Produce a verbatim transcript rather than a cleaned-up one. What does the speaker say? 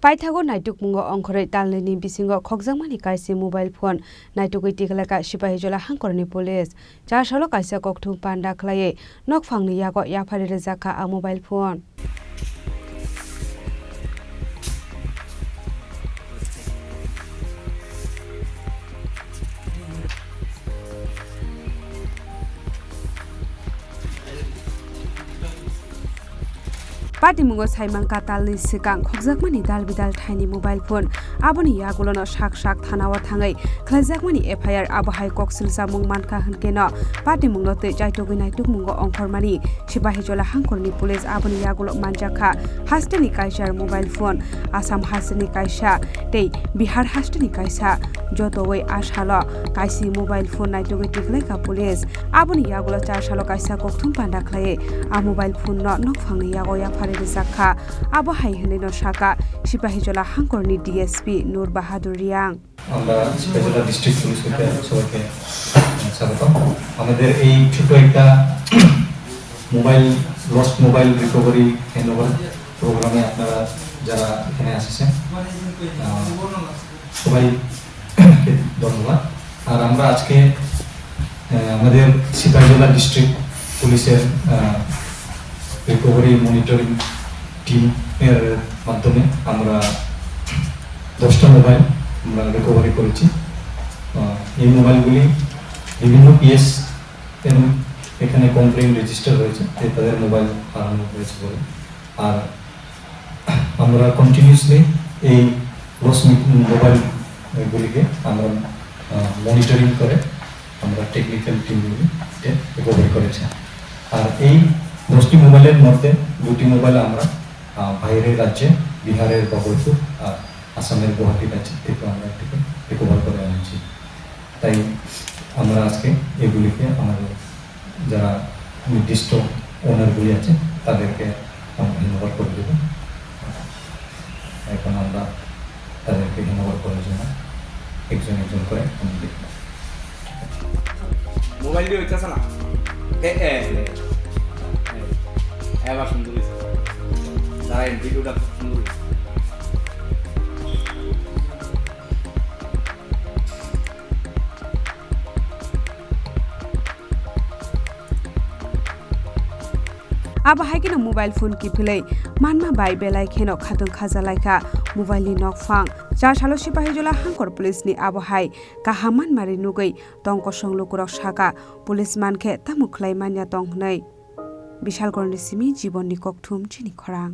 Paithago naitukmungo ongkhorwi talnwini bisingo khokjakmani kaisa mobile phone naitugwi tiklaikha Sipahijola hangkorni police. Char salo kaisa kokthum panda khlaiwi nokphangni yago yapharwi rwjakha a mobile phone. Patimungo saimang katalni swkang khokjakmani dal bidal thaini mobile phone. Aboni yagulono sak sak thanao thangwi khlaijakmani F I R abo hai kok silsamung mankha hwnkeno patimungno twi chaitugwi naitukmungo ongkhormani Sipahijola hangkorni police aboni yagulo manjakha hasteni kaisa mobile phone, Assam hasteni kaisa tei Bihar hasteni kaisa. Jotowi a salo kaisa mobile phone naitugwi tiklaikha police. Aboni yagulo char salo kaisa kokthum panda khlaiwi a mobile phone no nokphangni yago yapharwi rwjakha. Abo hai hwnwino sakha Sipahijola hangkorni D S P Nur Bahadur Riang. আমরা Sepahijala district police হইতে সবাইকে, আহ, স্বাগতম। আমাদের এই ছোট একটা mobile, lost mobile recovery handover প্রোগ্রামে আপনারা যারা এখানে আসছেন, আহ, সবাইকে ধন্যবাদ। আর আমরা আজকে, আহ, আমাদের সিপাহীজলা ডিস্ট্রিক্ট পুলিশের, আহ, রিকভারি মনিটরিং টিম এর মাধ্যমে আমরা দশটা মোবাইল আমরা রিকভারি করেছি। আহ, এই মোবাইলগুলি বিভিন্ন পিএস এবং এখানে কমপ্লেইন রেজিস্টার হয়েছে যে তাদের মোবাইল হারানো হয়েছে বলে। আর আমরা কন্টিনিউয়াসলি এই লস মোবাইল গুলিকে আমরা, আহ, মনিটরিং করে আমরা টেকনিক্যাল টিমগুলি রিকভারি করেছি। আর এই দশটি মোবাইলের মধ্যে দুটি মোবাইল আমরা, আহ, বাইরের রাজ্যে বিহারের বগলপুর আর আসামের গুয়াহাটি রাজ্য থেকে আমরা এটিকে রিকভার করে আনছি। তাই আমরা আজকে এগুলিকে আমাদের যারা নির্দিষ্ট ওনারগুলি আছে, তাদেরকে আমরা হ্যান্ডওভার করে দেব। এখন আমরা তাদেরকে হ্যান্ডওভার করার জন্য একজন একজন করে আমি দেখব। মোবাইল দিয়ে হইতেছে না। এ, এ, এ, এ, এবার সুন্দর হয়েছে। দাঁড়াই, ভিডিওটা খুব সুন্দর হয়েছে। Abo hai kheno mobile phone kiphilwi manma bai belai kheno khatung khaja laikha mobile ni nokphang. Char salo Sipahijola hangkor police ni abo hai kaham manmari nugwi tong kosong lukurok saka police mankhe tamo khlai manya tong hwnwi. Bishalgarh ni simi Jibon ni kokthum chini khorang.